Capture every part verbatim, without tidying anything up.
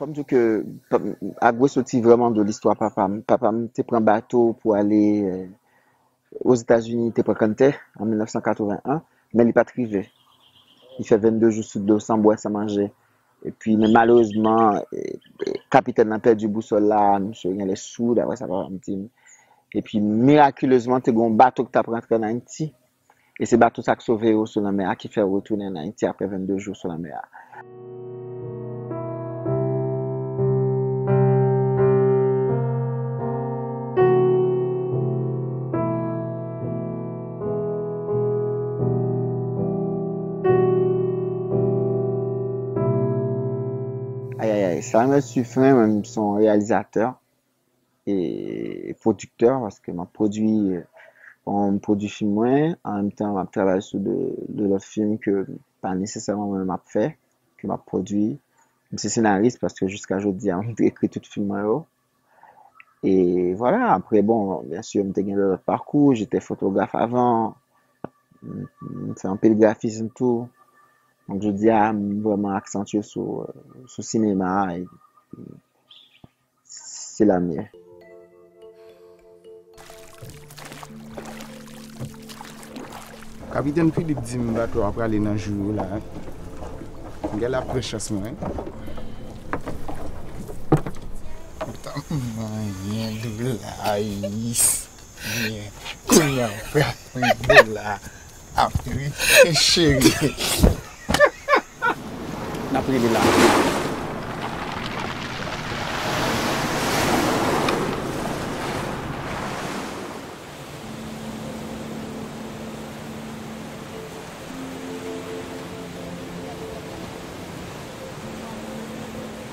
Fò m di w ke pa- Agwe soti vrèman de listwa papa m. Papa m te pran bato pou ale eh, Ozetazini, te pran kanntè an mil nèf san katreven en, men li pa t rive. Li fè vennde jou sou dlo san bwè, san manje. Epi, men malerezman, eh, eh, kapitèn nan pèdi bousòl la, misye genlè soud, daprè sa papa m di m. Epi, mirakilezman, te gen yon bato ki t ap rantre ann Ayiti. E se bato sa k sove yo sou lanmè a, ki fè yo retounen ann Ayiti apre vennde jou sou lanmè a. Ayayay, Samuel Suffren, mwen, se yon reyalizatè e pwodiktè, paske m ap pwodui, bon, m pwodui fim mwen, an menm tan m ap travay sou de, de lòt fim ke pa nesesèman mwen menm m ap fè, ke m ap pwodui. M se senaris, paske jiska jodi a, m ekri tout fim mwen yo. E vwala, apre, bon, byen si, m te gen de lòt pakou, j'étais photographe avant, m m fè anpil grafism tou. Donk, jodi a, m vrèman aksantye sou, sou sinema a, e se la m ye. Kapitèn Philippe di m bato a prale nan jou yo la. M gen la pran chans mwen. Tan manyen dou la, is. Byen. Kounya, frè, mwen dou la. Ap rete cheri. N ap rele la.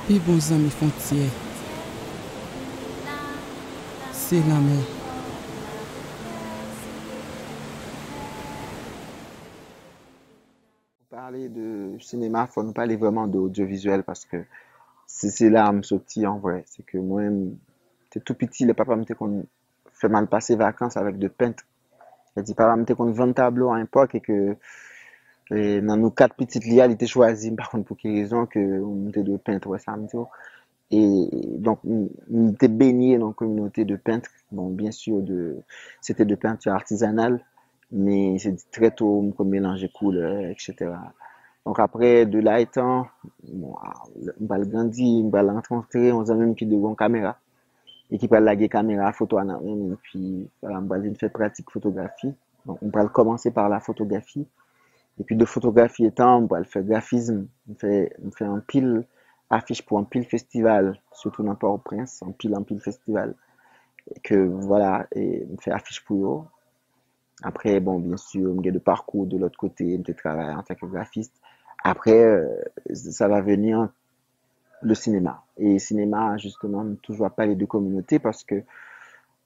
Pi bon zanmi fwontyè, se lanmè. Pale de sinema, fò nou pale vrèman de odyovizyèl, paske se, se la m soti an vrè. Se ke mwen, m te tou piti, lè papa m te konn fè m al pase vakans avèk de pent. Sa di, papa m te konn vann tablo a epòk e ke e, nan nou kat pitit li a, li te chwazi, m pa konn pou ki rezon, ke m te dwe pent, wè sa m di w. E donk, m, m te benye nan yon kominote de pent. Bon, byen si, de, se te de penti atizanal, men se trè to, m konn melanje koulè, etsetera. Donk, apre, de la etan, bon, a, m pral grandi, m pral rankontre yon zanmi m ki te gen yon kamera, e ki pral lage kamera foto a nan men m, epi, vwala, m pral vin fè pratik fotografi. Donk, m pral kòmanse pa la fotografi. Epi de fotografi etan, m pral fè grafism. M fè, m fè anpil afich pou anpil festival, sitou nan Pòtoprens, anpil, anpil festival. Ke, vwala, e m fè afich pou yo. Apre, bon, byen si, m gen de pakou de lòt kote, m te travay antanke grafis. Apre, euh, ça va venir, le cinéma. E sinema, jisteman, m toujou ap pale de kominote paske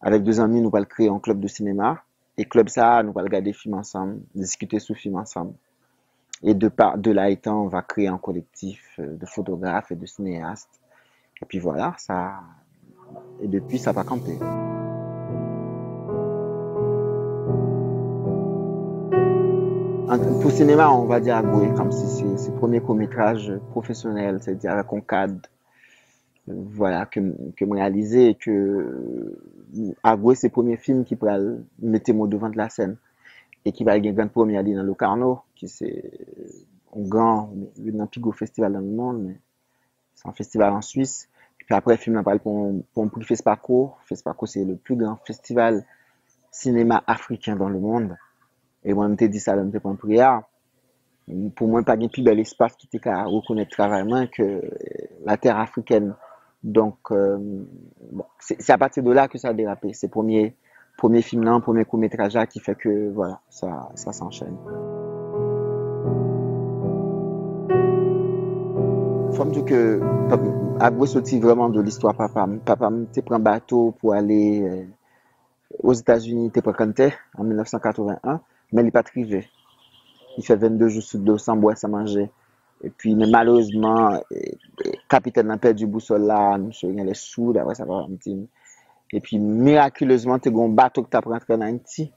avèk de zanmi, nou pral kreye yon klèb de sinema. E klèb sa a, nou pral gade fim ansanm, diskite sou fim ansanm. Et de par, de là étant, on va créer un collectif euh, de photographes et de cinéastes. Et puis voilà, ça, et depuis, ça va camper. An- Pou sinema, on va dire Agwe, comme si c'est c'est premier court-métrage professionnel, c'est-à-dire avec un cadre, voilà, que, que m reyalize, ke Agwe se premye fim ki pral mete m o devan de la sèn e ki pral gen gran premyè li nan Locarno, ki se yon gran, youn nan pi gwo festival nan lemonn, men se yon festival an Swis. Epi apre, fim nan pral pran yon pri Fespaco. Fespaco se le plus grand festival cinéma africain dans le monde. E mwen, m te di sa lè m te pran pri a. Pou mwen, pa gen pi bèl espas ki te ka rekonèt travay mwen ke la terre africaine. Donk, euh, bon, se se apati de la ke sa derape. Se premye, premye fim nan, premye kout metraj la ki fè ke, vwala, sa, sa s'enchaîne. Fò m di w ke Agwe soti vrèman de listwa papa m. Papa m te pran bato pou ale euh, Ozetazini, te pran kanntè an mil nèf san katreven en, men li pa t rive. Li fè vennde jou sou dlo, san bwè, san manje. Epi, men malerezman, e, e, kapitèn nan pèdi bousòl la, misye genlè soud, daprè sa papa m di m. Epi, mirakilezman, te gen yon bato ki t ap rantre ann Ayiti.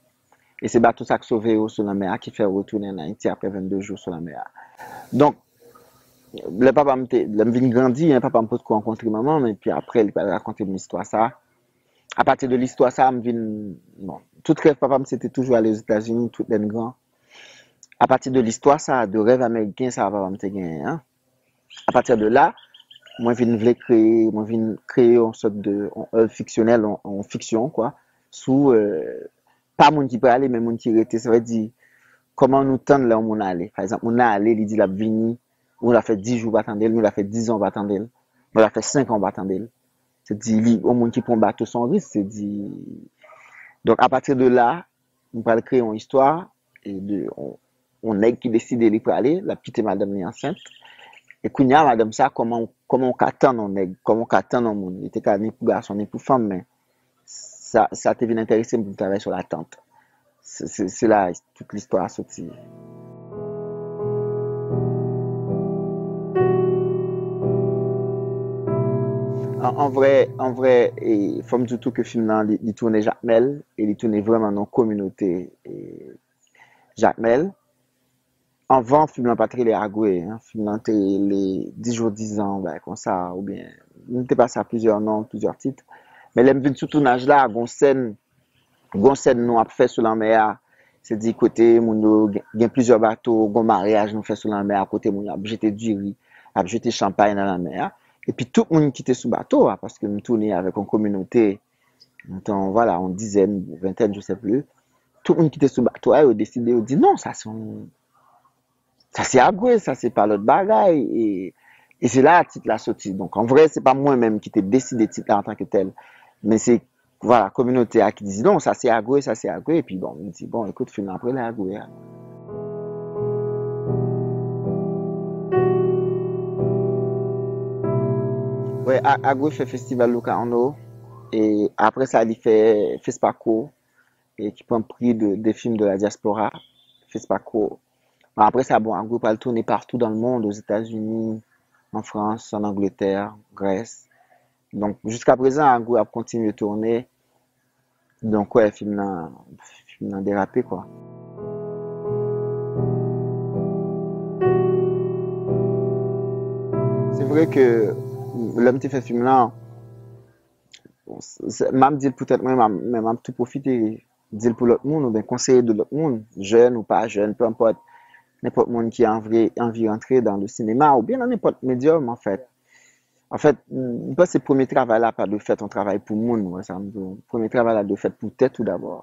E se bato sa k sove yo sou lanmè a, ki fè yo retounen ann Ayiti apre vennde jou sou lanmè a. Donk, Lè papa m te, lè m vin grandi, en, papa m potko rankontre manman m, epi apre, li pral rakonte m istwa sa. Apati de listwa sa, m vin, bon, tout rèv papa m, se te toujou ale Ozetazini, tout lè n gran. Apati de listwa sa, de rèv ameriken sa, papa m te genyen an, apati de la, mwen vin vle kreye, mwen vin kreye yon sòt de, yon èv fiksyonèl, yon, yon fiksyon, kwa, sou, euh, pa moun ki prale, men moun ki rete. Sa vle di, kòman nou tann lè yon moun ale. Pa egzanp, moun nan ale, li di l ap vini, moun la fè dis jou pa tande l, moun la fè diz an pa tande l, moun la fè senk an pa tande l. Se di, li, yon moun ki pran bato, se yon risk, se di. Donk, apati de la, m pral kreye yon istwa, e de, yon, yon nèg ki deside li prale, l ap kite madanm li ansent. E kounye a, madanm sa, kòman, kòman w ka tann yon nèg, kòman w ka tann yon moun? Li te ka ni pou gason, ni pou fanm, men sa, sa te vin enterese m pou m travay sou latant. Se, se, se la tout listwa a soti. An, an vrè, an vrè, e, fò m di w tou ke fim nan, li, li tounen Jakmèl, e li tounen vrèman nan yon kominote, e, Jakmèl. Anvan, fim nan pa t rele Agwe, en. Fim nan te rele Dis jou, diz an, yon bagay konsa, oubyen, nou te pase a plizyè non, plizyè tit. Men lè m vin sou tounaj la, gon sèn, gon sèn nou ap fè sou lanmè a. Se di kote moun yo gen, gen plizyè bato, gon maryaj nou fè sou lanmè a, kote moun yo ap jete diri, ap jete chanpay nan lanmè a. Epi tout moun ki te sou bato a, paske m tounen avèk yon kominote, yon, vwala, yon dizèn, ventèn, je sais plus. Tout moun ki te sou bato a, yo deside, yo di, "Non, sa se yon, sa se Agwe, sa se pa lòt bagay." E, e se la tit la soti. Donk, an vrè, se pa mwen menm ki te deside tit la antanke tèl. Men se, vwala, kominote a ki di, "Non, sa se Agwe, sa se Agwe." Epi, bon, m di, "Bon, ekout, fim nan ap rele Agwe a." Wè, A-, Agwe fè festival Locarno, e apre sa, li fè Fespaco, e ki pran pri de, de film de la diaspora, Fespaco. Bon, apre sa, bon, Agwe pral tounen partou dans le monde, Ozetazini, an Frans, an Angletè, Grès. Donk, jiska prezan, Agwe ap kontinye tounen. Donk, wè, fim nan, fim nan derape, kwa. Se vre ke lè m te fè fim lan, bon, se, se, m ap di l pou tèt mwen, m ap, men m ap tou pwofite di l pou lòt moun, oubyen konseye de lòt moun, jèn ou pa jèn, peu importe, nenpòt moun ki anvi, anvi rantre dans le cinéma, oubyen nan nenpòt medyòm, anfèt. Anfèt, m panse premye travay la pa dwe fèt yon travay pou moun, ou wè sa m di w. Premye travay la dwe fèt pou tèt ou dabò.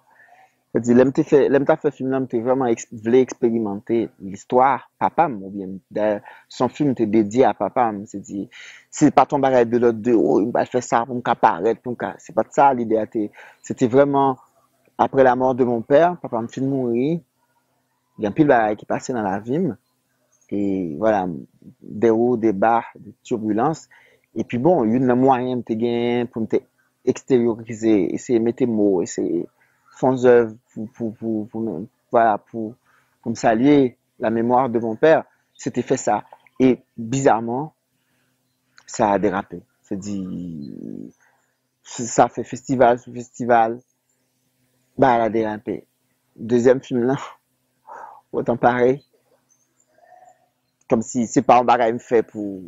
Sa di, lè m te fè, lè m t ap fè fim nan, m te vrèman eks-, vle eksperimante listwa papa m, oubyen, dayè, se yon fim m te dedye a papa m. Se di, se pa t yon bagay de lòd de, "Oh, m pral fè sa pou m ka parèt, pou m ka," se pa t sa lide a te, se te vrèman, après la mort de mon père, papa m fin mouri, gen anpil bagay ki pase nan lavi m. E, vwala, de wo, de ba, de tibilans. Epi bon, youn nan mwayen m te genyen pou m te eksteryorize, eseye mete mo, eseye fè yon zèv pou, pou, pou, pou, vwala, pou, pou m salye la mémoire de mon père, se te fè sa. E bizarman, sa a derape. Se di, sa fè festival sou festival, bagay la derape. Dezyèm fim nan, otan pare, kòmsi se pa yon bagay m fè pou,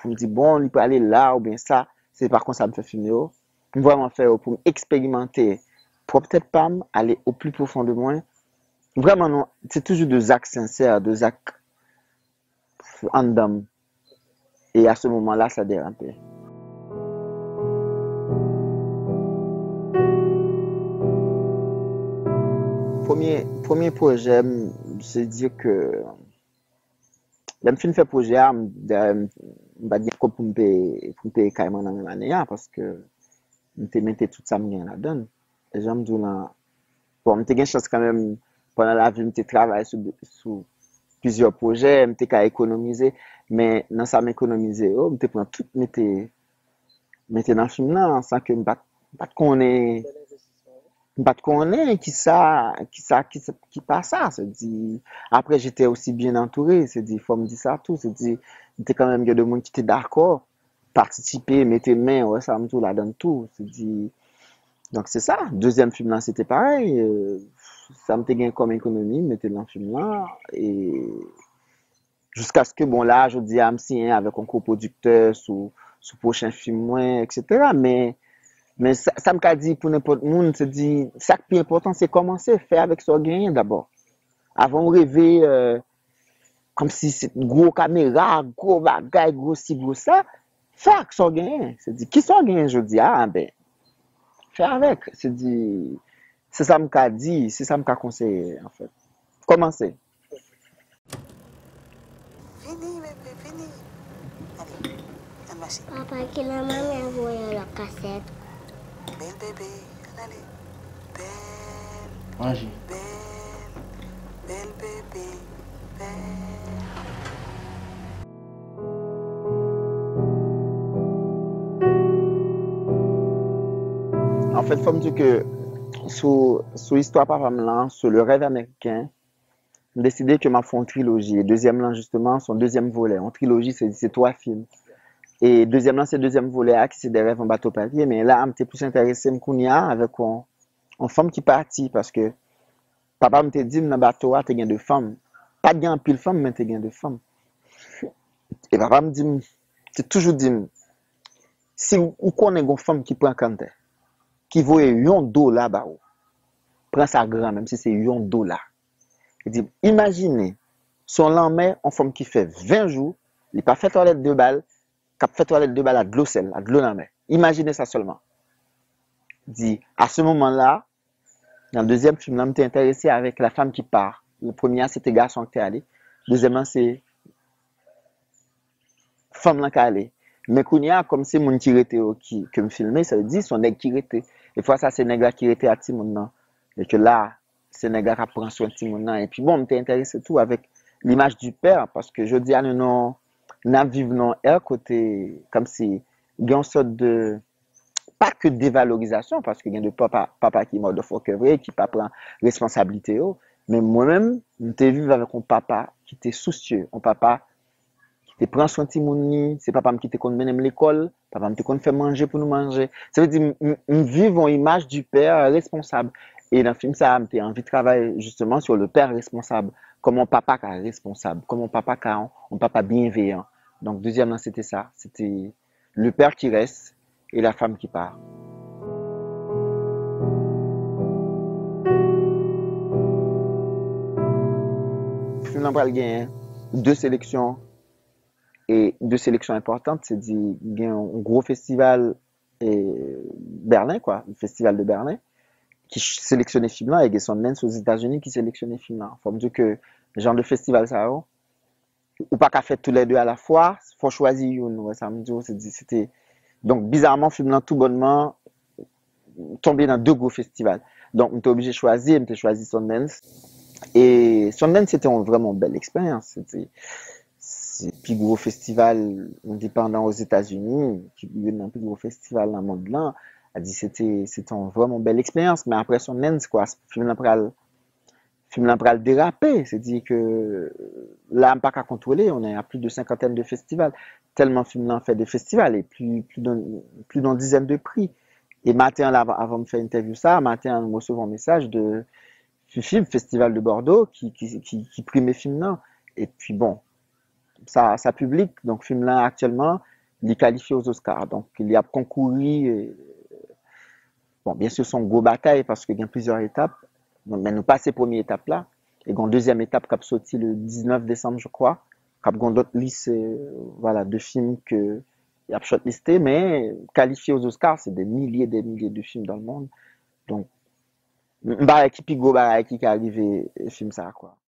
pou m di, "Bon, li prale la," oubyen sa, se pa konsa m fè fim yo. M vrèman fè yo pou m eksperimante pwòp tèt pa m, ale au plus profond de mwen. Vrèman, non, se toujou de zak sensè, de zak anndan m. E a se moman la, sa derape. Premye, premye pwojè m, se di ke lè m fin fè pwojè a, m, dayè, m, m pa t gen kòb pou m peye, pou m peye kay mwen nan menm ane a, paske m te mete tout sa m gen ladan l. E jan m di w lan, bon, m te gen chans kanmenm, pandan lavi m te travay sou, sou plizyè pwojè, m te ka ekonomize, men nan sa m ekonomize yo, m te pran tout mete, mete nan fim nan, san ke m pa t, m pa t konnen, m pa t konnen kisa, kisa, kisa, ki pa sa, se di, après, j'étais aussi bien entouré, se di, fò m di sa tou, se di, m te kanmenm gen de moun ki te dakò, patisipe, mete men, wè sa m tou ladan l tou. Se di, donk se sa. Dezyèm fim lan, se te parèy. Euh, sa m te gen kòm ekonomi, m mete l nan fim lan. E, Jiskaske, bon, la, jodi a, m siyen avèk yon kopwodiktè sou, sou pwochen fim mwen, etsetera. Men, men sa, sa m ka di pou nenpòt moun, se di, sa k pi enpòtan, se kòmanse, fè avèk sa w genyen dabò. Avan w reve, euh, kòmsi se gwo kamera, gwo bagay, gwo si, gwo sa, fè ak sa w genyen. Se di, ki sa w genyen jodi a, anben, fè avèk. Se di, se sa m ka di, se sa m ka konseye, anfèt. Kòmanse. Vini, bebe, vini. Ale, ann mache. Papa, kilè manmi ap voye yon lòt kasèt? Bèl bebe, ann ale. Bèl, manje, bèl, bèl bebe, bèl. Anfèt, fò m di ke sou, sou istwa papa m lan, sou Le Rêve Américain, m deside ke m ap fè yon triloji. E dezyèm lan, jisteman, se yon dezyèm volè. Yon triloji, se, se twa fim. E dezyèm lan, se dezyèm volè a, ki se Des rêves en bateau papier. Men la, m te plis enterese m kounye a avèk yon, yon fanm ki pati, paske papa m te di m nan bato a, te gen de fanm. Pa t gen anpil fanm, men te gen de fanm. E papa m di m, te toujou di m, si ou konnen gon fanm ki pran kanntè, ki voye yon dola ba ou, pran sa gran, menm si se yon dola. Li di, imajine, se yon lanmè, yon fanm ki fè ven jou, li pa fè twalèt de bal, k ap fè twalèt de bal ak dlo sèl, ak dlo lanmè. Imajine sa sèlman. Di, à ce moment-là, nan dezyèm fim nan, m te enterese avèk La femme qui part. Premye a, se te gason an ki te ale. Dezyèm lan, se fanm lan k ale. Men kounye a, kòm se moun ki rete yo ki, ke m filme, sa vle di se yon nèg ki rete. E fwa sa, se nèg la ki rete ak timoun nan. E ke la, se nèg la k ap pran swen timoun nan. Epi bon, m te enterese tou avèk l'image du père, paske jodi a, nou nan, n ap viv nan yon ère kote, kòmsi, gen yon sòt de, pa ke devalorizasyon, paske gen de papa, papa ki motherfucker vre, ki pa pran responsablite yo. Men mwen menm, m te viv avèk yon papa ki te sousye, yon papa ki te pran swen timoun li, se papa m ki te konn mennen m lekòl, papa m te konn fè manje pou nou manje. Sa vle di, m, m, m viv yon imaj du père responsab. E nan fim sa a, m te anvi travay justement sur le père responsable. Kòman yon papa ka responsab, kòman yon papa ka yon, yon papa byenveyan. Donk, dezyèm lan, se te sa. Se te Le père qui reste et la femme qui part. Fim nan pral gen de seleksyon, e de seleksyon enpòtan, se di gen yon gwo festival, e, Berlin, kwa, festival de Berlin, ki ch-, seleksyone fim lan, e gen Sundance Ozetazini ki seleksyone fim lan. Fò m di ke jan de festival sa yo, ou pa ka fè toulède alafwa, fò chwazi youn, ou wè sa m di w, se di, se te, donk, bizaman, fim lan toubònman tonbe nan de gwo festival. Donk, m te oblije chwazi, e m te chwazi Sundance. E Sundance, se te yon vrèman bèl eksperyans. Se te, se pi gwo festival endepandan Ozetazini, ki youn nan pi gwo festival nan mond lan. A di, se te, se te yon vrèman bèl eksperyans. Men apre Sundance, kwa, fim lan pral fim lan pral derape, se di ke la m pa ka kontwole, on est à plus de cinquantaine de festivals, tèlman fim lan fè de festival, e pli, pli d'un, pli d'un dizèn de pri. E maten an la, avan m fè entèvyou sa, maten an, m resevwa yon mesaj de Fifib, Festival de Bordeaux, ki, ki, ki, ki prime fim lan. Epi bon, sa, sa piblik, donk fim lan aktyèlman, li kalifye aux Oscars. Donk, li ap konkouri, euh, bon, byen si, se yon gwo batay, paske gen plizyè etap. Bon, men nou pase premye etap la. E gen yon dezyèm etap k ap soti le diznèf desanm, je crois, k ap gen yon dòt lis, euh, voilà, de fim ke y ap shortliste, men kalifye aux Oscars, se des milliers, des milliers de films dans le monde. Donk, m, m pa wè ki pi gwo bagay ki ka rive, euh, fim sa, kwa.